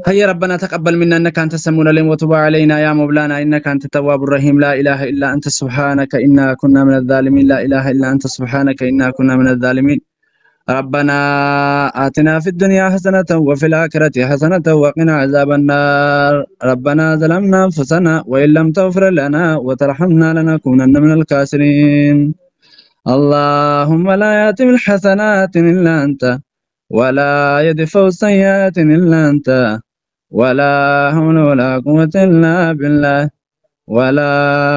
هيا ربنا تقبل منا إنك أنت السميع العليم وتب علينا يا مولانا إنك أنت التواب الرحيم. لا إله إلا أنت سبحانك إنا كنا من الظالمين. لا إله إلا أنت سبحانك إنا كنا من الظالمين. ربنا آتنا في الدنيا حسنة وفي الآخرة حسنة وقنا عذاب النار. ربنا ظلمنا أنفسنا وإن لم تغفر لنا وترحمنا لنكونن من الخاسرين. اللهم لا يأتي بالحسنات إلا أنت، ولا يدفع السيئات إلا أنت، ولا حول ولا قوة إلا بالله، ولا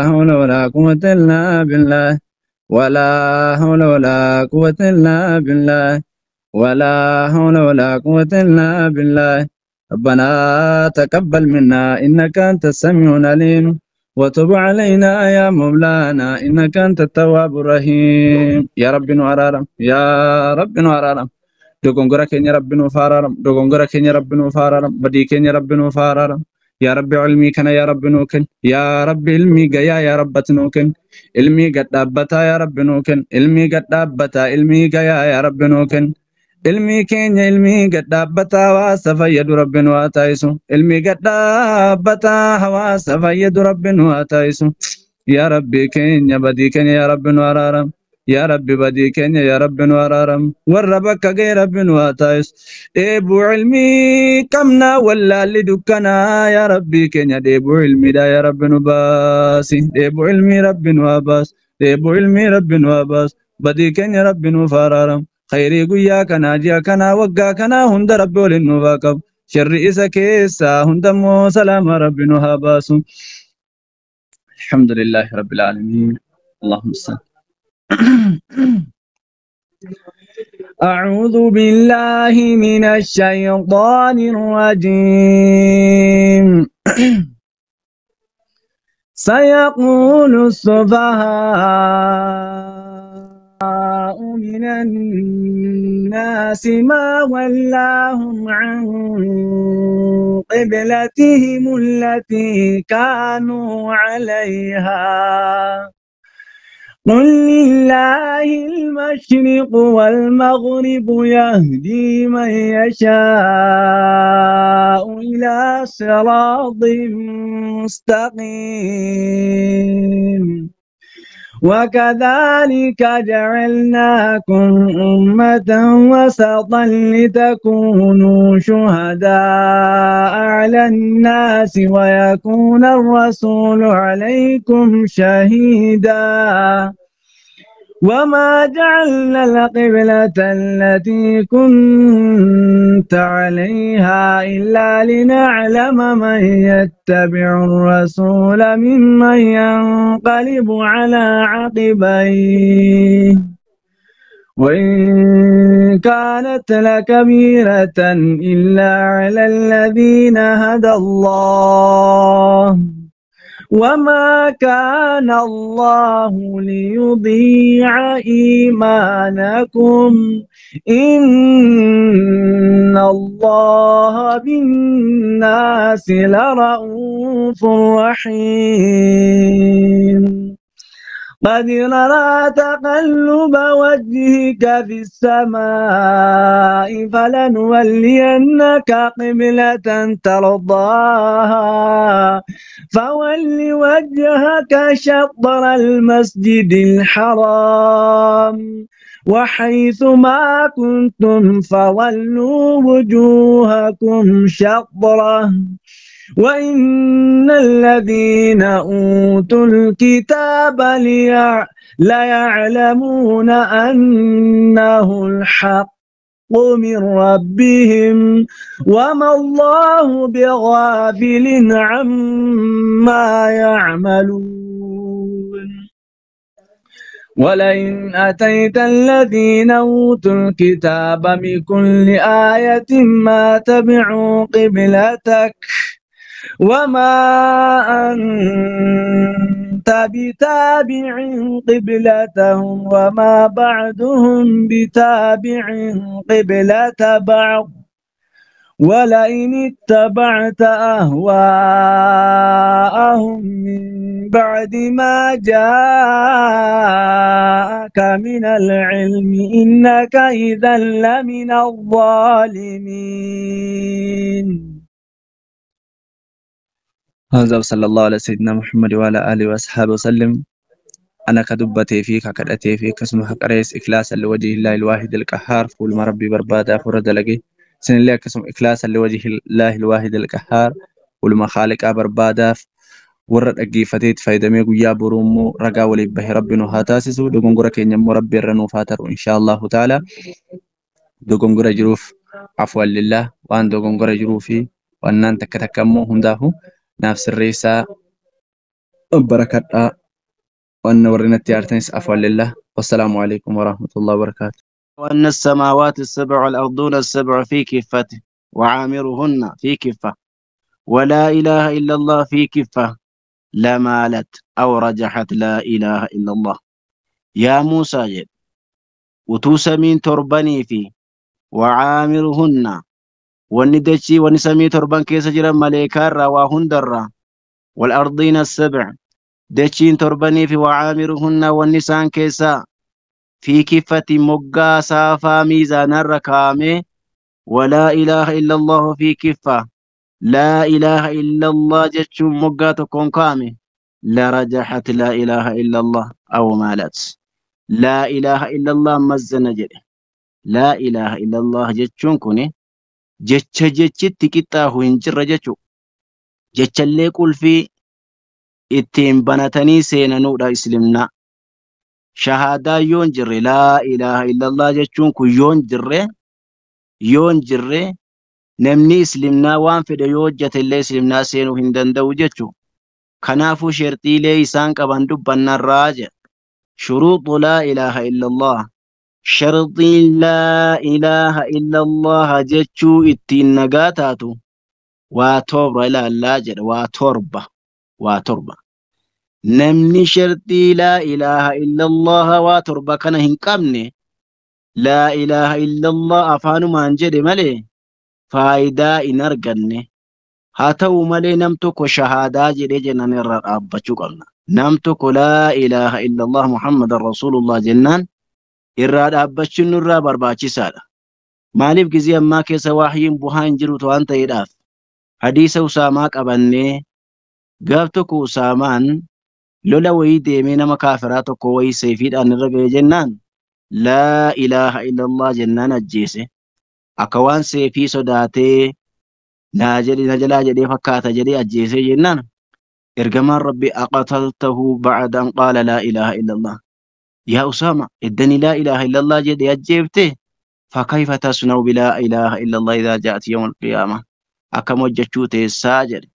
حول ولا قوة إلا بالله، ولا حول ولا قوة إلا بالله، ولا حول ولا قوة إلا بالله. ربنا تقبل منا إنك أنت السميع العليم وتب علينا يا مولانا إنك أنت التواب الرحيم. يا رب نعرارم، يا رب نعرارم، dogongora keenya Rabbi nuuf araram, dogongora keenya Rabbi nuuf araram, badii keenya Rabbi nuuf araram. Yaa Rabbi ilmii kana yaa Rabbi nuu kenni, yaa Rabbi ilmii gayaa yaa Rabbati nuu kenni, ilmii gad dhaabbataa yaa Rabbi nuu kenni, ilmii gad dhaabbataa ilmii gayaa yaa Rabbi nuu kenni. Ilmii keenya ilmii gad dhaabbataa hawaasa fayyadu Rabbi nu haa taasisu, ilmii gad dhaabbataa hawaasa fayyadu Rabbi nu haa taasisu. Yaa Rabbi keenya badii keenya yaa Rabbi nu araram, yaa Rabbi badii keenya yaa Rabbi nu araram, warra bakka ga'e Rabbi nu haa taasisu. Dheebuu ilmii qabna wallaalli dukkanaa yaa Rabbi keenya dheebuu ilmiidha yaa Rabbi nu baasi, dheebuu ilmii Rabbi nu haa baasu, dheebuu ilmii Rabbi nu haa baasu. Badii keenya Rabbi nuuf araram, khayrii guyyaa kanaa ji'a kanaa waggaa kanaa hunda Rabbi waliin nuuf haa qabu, sharri isa keessaa hundammoo salaama Rabbi nu haa baasu. Alhamdulillahi Rabbil Aalamiin. Allahumma salli. أعوذ بالله من الشيطان الرجيم. سيقول السفهاء من الناس ما ولاهم عن قبلتهم التي كانوا عليها. قل لله المشرق والمغرب يهدي من يشاء إلى صراط مستقيم. وكذلك جعلناكم أمة وسطا لتكونوا شهداء على الناس ويكون الرسول عليكم شهيدا. وما جعلنا القبلة التي كنت عليها إلا لنعلم من يتبع الرسول ممن ينقلب على عقبيه. وإن كانت لكبيرة إلا على الذين هدى الله. وما كان الله ليضيع إيمانكم إن الله بالناس لرؤوف رحيم. قد نرى تقلب وجهك في السماء فلنولينك قبلة ترضاها فول وجهك شطر المسجد الحرام وحيث ما كنتم فولوا وجوهكم شطره. وإن الذين أوتوا الكتاب ليعلمون أنه الحق من ربهم وما الله بغافل عما يعملون. ولئن أتيت الذين أوتوا الكتاب بكل آية ما تبعوا قبلتك وما أنت بتابع قبلتهم وما بعدهم بتابع قبلة بعض. ولئن اتبعت أهواءهم من بعد ما جاءك من العلم إنك إذا لمن الظالمين. هذا صلى الله على سيدنا محمد وعلى آله وأصحابه وسلم. أنا كدبتي في ككدتي في كسم حقريس إخلاصا لوجه الله الواحد القهار فول ما ربي بربادا فرد لقي سن الله كسم إخلاصا لوجه الله الواحد القهار ولما خالق بربادا warra dhaggeeffatee itti fayyadamee guyyaa boruu immoo ragaa waliif bahe rabbi nu haa taasisu. Dogongora keenya immoo rabbi irra nuuf haa taru insha Allahu ta'ala. Dogongora jiruuf afwan lillah, waan dogongora jiruu fi wannaan takka takka immoo hundaafu naaf sirreessaa barakadhaa. Waan warri natti yaartanis afwan lillah. Wassalaamu alaikum warahmatullahi wabarakaatu. وأن السماوات السبع والأرضون السبع في كفة وعامرهن في كفة ولا إله إلا الله في كفة لمالت أو رجحت لا إله إلا الله. يا موسى جد وتوسمين تربني في وعامرهن والندشي ونسمي تربان كيس جرا ملائكة رواهن درا والأرضين السبع دشين تربني في وعامرهن والنسان كيسا في كفة مقا سافا ميزان الركامي ولا إله إلا الله في كفة لا إله إلا الله جتش مقا تكون كامي لرجحت لا إله إلا الله أو مالت لا إله إلا الله مزن جري لا إله إلا الله جتشون كوني جتش جتش تكتاه هنجر جتشو جتش اللي قل في ittiin banatanii seenanuudha islimna. Shahaadaa yoon jirre laa ilaaha illallah jechuun kun yoon jirre namni islimnaa waan fedhe yoo hojjete illee islimnaa seenuu hin danda'u jechuu. Kanaafuu sherxiilee isaan qaban dubbannarraa jedha. Shuruuxu laa ilaaha illallah. Sharxiin laa ilaaha illallah jechuu ittiin nagaa taatu waa torba ilaallaa jedha. Waa torba. Waa torba. Namni sharxii laa ilaaha illallah waa torba kana hin qabne laa ilaaha illallah afaanumaan jedhe malee faayidaa hin arganne. Haa ta'u malee nam tokko shahaadaa jedhee jennaan irraa dhaabbachuu qabna. Nam tokko laa ilaaha illallah Muhammadan Rasuulullah jennaan irraa dhaabbachuun nurraa barbaachisaadha. Maaliif gizee ammaa keessa waahiin bu'aa hin jiru waan ta'eedhaaf hadiisa Usaamaa qabannee gaaf tokko Usaamaan lola wayii deemee nama kaafiraa tokko wayii seefiidhaan irra ga'e jennaan laa ilaaha illallah jennaan ajjeese. Akka waan seefii sodaatee naa jedhe na jalaa jedhee fakkaata jedhee ajjeese jennaan ergamaan rabbi aqataltahu ba'da an qaala laa ilaaha illallah. Yaa Usaama iddani laa ilaaha illallah jedhee ajjeefte fakayfa tasna'u bilaa ilaaha illallah idhaa ja'at yawmal qiyaamah. Akkam hojjechuu teessaa jedhe.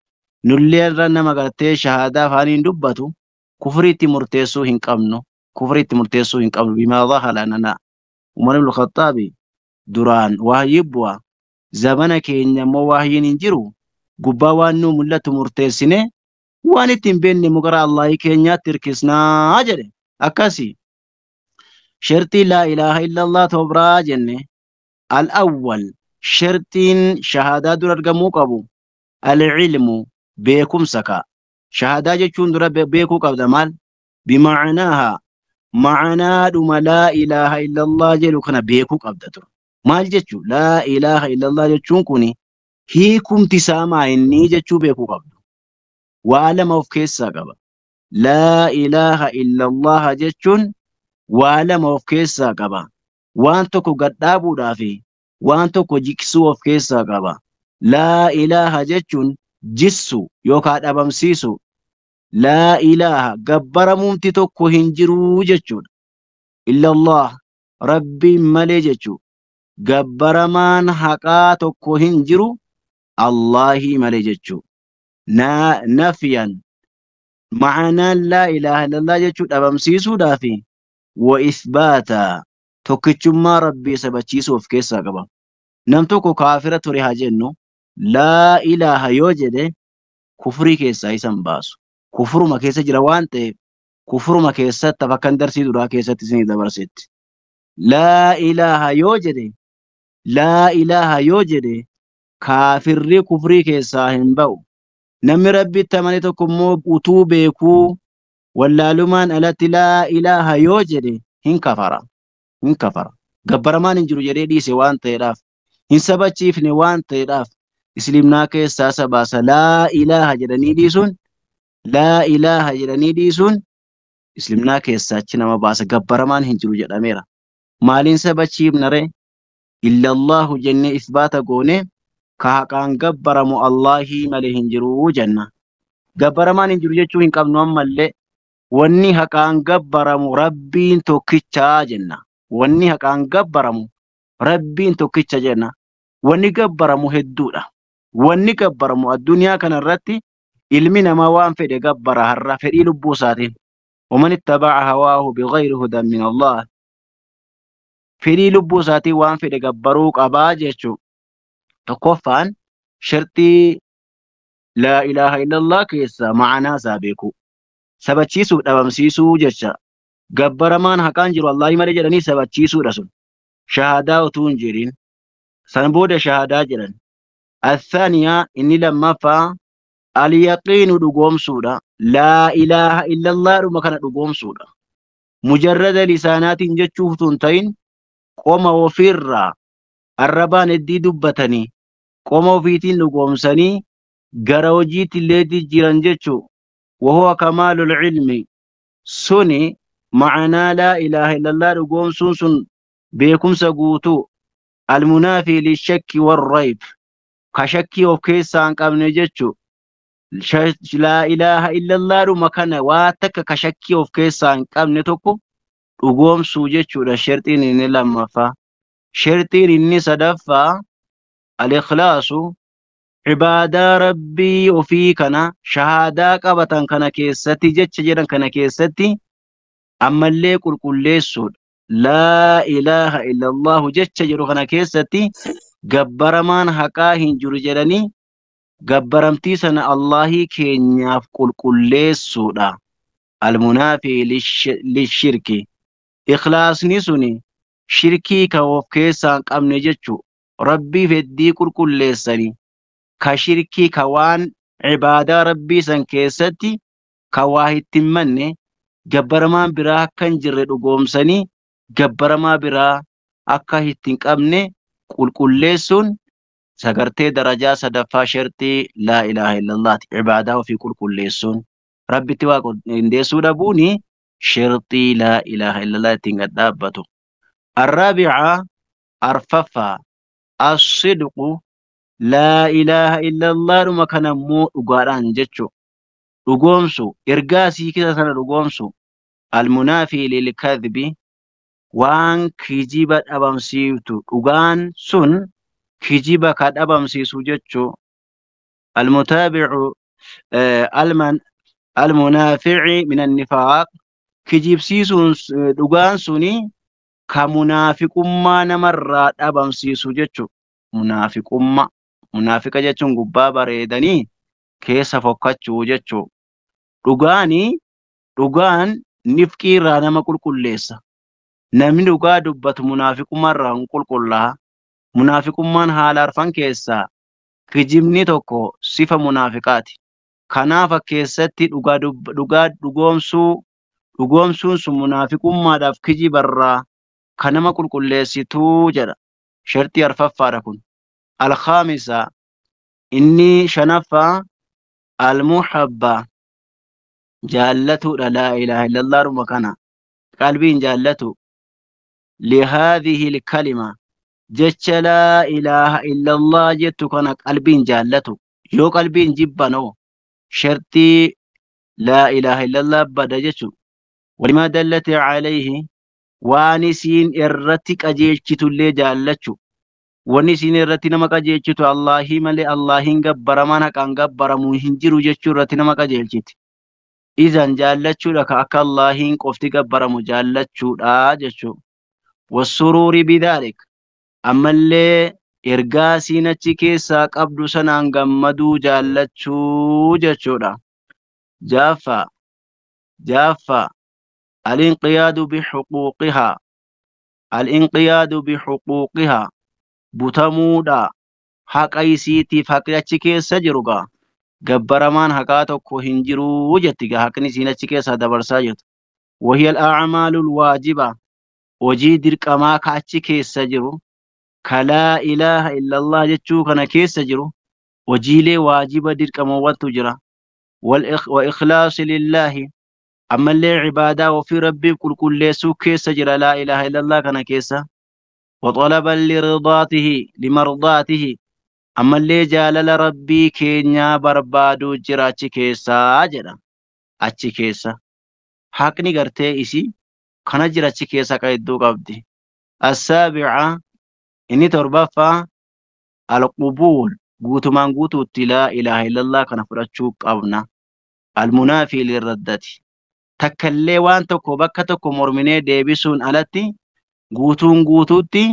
Nullee irra nama gartee shahaadaa afaaniin dubbatu kufriitti murteessuu hin qabnu. Kufriitti murteessuu hin qabnu. Bimaa dhahara lanaa. Umar ibn Khattaabi duraan wahyii bu'a. Zamana keenya immoo wahyiin hin jiru. Gubbaa waan nu mul'atu murteessine waan itti hin beekne immoo gara Allaahii keenyaatti hirkisnaa jedhe. Akkasi. Shartii laa ilaaha illallah tobraa jenne. Al-awwal shartiin shahaadaa dura argamuu qabu. Al-ilmu beekumsa ka. Shahaadaa jechuun dura beekuu qabda maal? Bima'anaaha ma'anaadhuma laa ilaaha illallah jedhu kana beekuu qabda tura. Maal jechuu? Laa ilaaha illallah jechuun kuni hiikumti isaa maa inni jechuu beekuu qabdu. Waa lama of keessaa qaba. Laa ilaaha illallah jechuun waa lama of keessaa qaba. Waan tokko gadhaabuudhaa fi waan tokko jiksuu of keessaa qaba. Laa ilaaha jechuun jissu yookaan dhabamsiisu. Laa ilaaha gabbaramuumti tokko hin jiruu jechuudha. Illallah rabbiin malee jechuudha. Gabbaramaan haqaa tokko hin jiru Allaahii malee jechuudha. Nafiyan ma'anaan laa ilaaha illallah jechuu dhabamsiisuudhaa fi wa ithbaata tokkichummaa rabbii sabachiisuu of keessaa qaba. Nam tokko kaafira ture haa jennu laa ilaaha yoo jedhe kufrii keessaa isa hin baasu. Kufuruma keessa jira waan ta'eef kufuruma keessatti bakka darsii duraa keessatti isinii dabarsetti. Laa ilaaha yoo jedhe laa ilaaha yoo jedhe kaafirri kufrii keessaa hin ba'u. Namni rabbitti amane tokko immoo utuu beekuu wallaalumaan alatti laa ilaaha yoo jedhe hin kafara. Hin kafara. Gabbaramaan hin jiru jedhee dhiise waan ta'eedhaaf. Hin sabachiifne waan ta'eedhaaf. Islimnaa keessaa isa baasa. Laa ilaaha jedhanii dhiisuun, laa ilaaha jedhanii dhiisuun islimnaa keessaa achi nama baasa. Gabbaramaan hin jiru jedhameera. Maaliin sabachiifna ree? Illallahu jennee isbaata goone ka haqaan gabbaramu Allaahii malee hin jiru jenna. Gabbaramaan hin jiru jechuu hin qabnu ammallee wanni haqaan gabbaramu Rabbiin tokkichaa jenna. Wanni haqaan gabbaramu Rabbiin tokkicha jenna. Wanni gabbaramu hedduudha. Wanni gabbaramu addunyaa kanarratti ilmi namaa waan fedhe gabbara har'a fedhii lubbuu isaatiin. ومن اتبع هواه بغير هدى من الله fedhii lubbuu isaatiin waan fedhe gabbaruu qabaa jechuu. Tokkoffaan shartii laa ilaaha illallah keessa ma'anaa isaa beekuu. Sabachiisuuf dhabamsiisuu jecha. Gabbaramaan haqaan jiru Allaahii malee jedhanii sabachiisuudha sun. Shahaadaa utuu hin jedhin. San booda shahaadaa jedhan. Athaaniyaa inni lammaffaa al-yaqiinu dhugoomsuudha. Laa ilaaha illallah dhuma kana dhugoomsuudha. Mujarrada lisaanaatiin jechuuf utuu hin ta'in qoma ofiirraa arrabaan heddii dubbatanii qoma ofiitiin dhugoomsanii gara hojiitti illee jijjiiran jechuu. Wahuwa kamaalul ilmi suni ma'anaa laa ilaaha illallah dhugoomsuun sun beekumsa guutuu almunaafii lishakki warrayb ka shakkii of keessaa hin qabne jechuu. Laa ilaaha illallah dhuma kana waa takka ka shakkii of keessaa hin qabne tokko dhugoomsuu jechuudha. Shartiin inni lammaffaa. Shartiin inni sadaffaa al-ikhlaasu ibaadaa rabbii ofii kana shahaadaa qabatan kana keessatti jecha jedhan kana keessatti ammallee qulqulleessuudha. Laa ilaaha illallahu jecha jedhu kana keessatti gabbaramaan haqaa hin jiru jedhanii gabbaramtii sana Allaahii keenyaaf qulqulleessuudha. Almunaafii lishirki. Ikhlaasni suni shirkii kan of keessaa hin qabne jechuu. Rabbiif heddii qulqulleessanii ka shirkii ka waan ibaadaa rabbii san keessatti ka waa itti hin manne gabbaramaan biraa akka hin jirre dhugoomsanii gabbaramaa biraa akka itti hin qabne qulqulleessuun sagartee darajaa sadaffaa shartii laa ilaaha illallaati. Ibaadaa ofii qulqulleessuun rabbitti waa qindeessuu dhabuuni shartii laa ilaaha illallah ittiin gad dhaabbatu. Arraabica arfaffaa as-sidqu laa ilaaha illallah dhuma kana immoo dhugaadhaan jechuu. Dhugoomsu ergaa sii keessa sana dhugoomsu. Almunaafii lilkadhibi waan kijiba dhabamsiiftu dhugaan sun kijiba ka dhabamsiisu jechuu. Almutaabicu almunaafici min annifaaq kijibsiisuun dhugaan suni ka munaafiqummaa namarraa dhabamsiisu jechuu. Munaafiqummaa munaafiqa jechuun gubbaa bareedanii keessa fokkachuu jechuu. Dhugaan nifqii irraa nama qulqulleessa. Namni dhugaa dubbatu munaafiqummaa irraa hin qulqullaa'a. Munaafiqummaan haala arfan keessaa kijibni tokko sifa munaafiqaati. Kanaaf keessatti dhugaa dhugoomsuun sun munaafiqummaadhaaf kijibarraa kan nama qulqulleessituu jedha. Shartii arfaffaadha kun. Alkhaamisa inni shanaffaa almuhabba jaallatuudha. Laa ilaaha illallah dhuma kana qalbiin jaallatu. Lihaadhihi ilkalima jecha laa ilaaha illallah jettu kana qalbiin jaallatu. Yoo qalbiin jibbanoo shartii laa ilaaha illallah bada jechu. Walimaa dallati alayhi waan isiin irratti qajeelchitullee jaallachu. Wanni isiin irratti nama qajeelchitu Allaahii malee Allaahiin gabbaramaan haqaan gabbaramu hin jiru jechuu irratti nama qajeelchiti. Izan jaallachuudha ka akka Allaahiin qofti gabbaramu jaallachuudha jechuu. Wassuruuri bidhaalik ammallee ergaa isiin achi keessaa qabdu sanaan gammaduu jaallachuu jechuudha. Jaaffaa al-inqiyaadu bihuquuqihaa al-inqiyaadu bihuquuqihaa butamuudha haqa isiitiif haqni achi keessa jiru gaa gabbaramaan haqaa tokko hin jiruu jetti gaa haqni isiin achi keessaa dabarsaa jirtu. Wahiya al-a'maalul waajiba hojii dirqamaa ka achi keessa jiru ka laa ilaaha illallah jechuu kana keessa jiru Hojiilee waajiba dirqamawwantu jira. Wa ikhlaasi lillaahi, ammallee cibaadaa ofii rabbiif qulqulleessuu keessa jira laa ilaaha illallah kana keessa. Wa xalaban lirdaatihi limardaatihi, ammallee jaalala rabbii keenyaa barbaaduu jira achi keessaa jedha. Achi keessa haqni gartee isii kana jira achi keessa ka hedduu qabdi. Assaabica, inni torbaffaa, alqubuul, guutumaan guutuutti laa ilaaha illallah kana fudhachuu qabna. Almunaafii lirraddati, takkallee waan tokko bakka tokko morminee deebisuun alatti guutuun guutuutti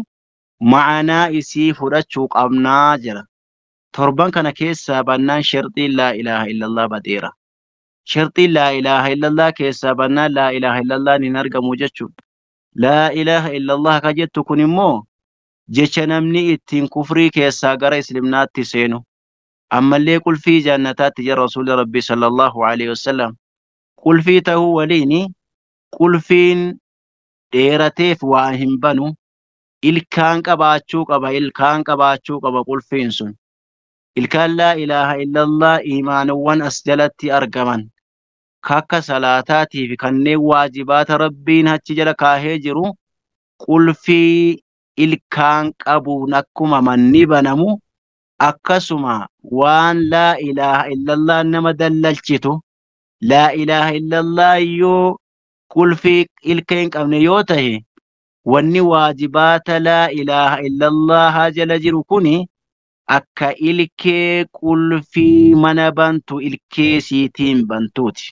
ma'anaa isii fudhachuu qabnaa jira. Torban kana keessaa bannaan sharxiin laa ilaaha illallah badeera. Sharxiin laa ilaaha illallah keessaa bannaan laa ilaaha illallah hin argamu jechuudha. Laa ilaaha illallah ka jettu kun immoo jecha namni ittiin kufrii keessaa gara islimnaatti seenu. Ammallee qulfii jannataatti jira rasuulli rabbii sallallahu alaihi wasallam. Qulfii ta'uu waliin qulfiin dheerateef waa hin banu. Ilkaan qabaachuu qaba, ilkaan qabaachuu qaba qulfiin sun. Ilkaan laa ilaaha illallah imaanowwan as jalatti argaman kakka salaataatii fi kanneen waajibaata rabbiin achi jala kaahee jiru qulfii ilkaan qabuun akkuma manni banamu, akkasuma waan laa ilaaha illallah nama dallalchitu laa ilaaha illallah yoo qulfii ilka hin qabne yoo tahe, wanni waajibaata laa ilaaha illallah jala jiru kuni akka ilkee qulfii mana bantu ilkee siitiin bantuuti.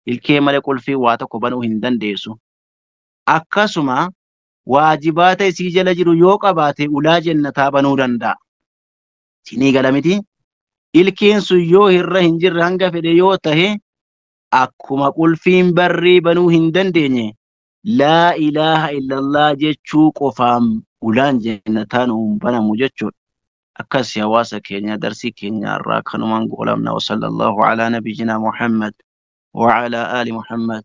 Ilkee malee qulfii waa tokko banuu hin dandeessu. Akkasuma waajibaata isii jala jiru yoo qabaate ulaa jannataa banuu danda'a. Sinii gala miti? Ilkeen sun yoo irra hin jirre hanga fedhe yoo tahe akkuma qulfiin barrii banuu hin dandeenye laa ilaaha illallah jechuu qofaan ulaan jannataa nuun banamu jechuudha. Akkas hawaasa keenya, darsii keenya irraa kanumaan goolamna. Wa sallallahu alaa nabiyyina Muhammad wa alaa aali Muhammad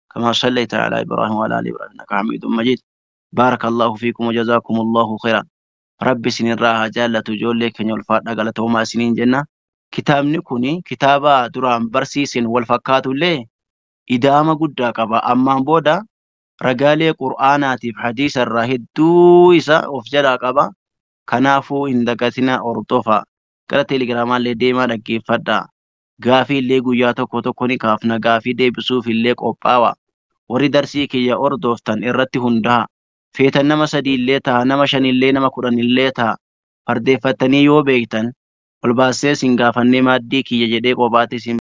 kama sallaita ala Ibrahim wa ala ali Ibrahim innaka Hamidun Majid. Barakallahu fiikum wa jazakumullahu khairan. Rabbi isinirraa haa jaallatu. Ijoollee keenya ulfaadha, galatoomaa isiniin jenna. Kitaabni kun kitaaba duraan barsiisin wal fakkaatullee idaama guddaa qaba. Ammaan booda ragaalee qur'aanaatiif hadiisa irraa hedduu isa of jalaa qaba. Kanaafuu hin dagatina, hordofa. Gara teelegiraamaallee deemaa dhaggeeffadha. Gaafii illee guyyaa tokko tokko ni kaafna. Gaafii deebisuuf illee qophaawa. Warri darsii kiyya hordoftan irratti hundaa'a. Feetan nama 3 illee ta'a, nama 5 illee, nama 10 illee ta'a. Fardeeffattanii yoo beektan ol baasee isin gaafannee maaddii kiyya jedhee kophaatti isin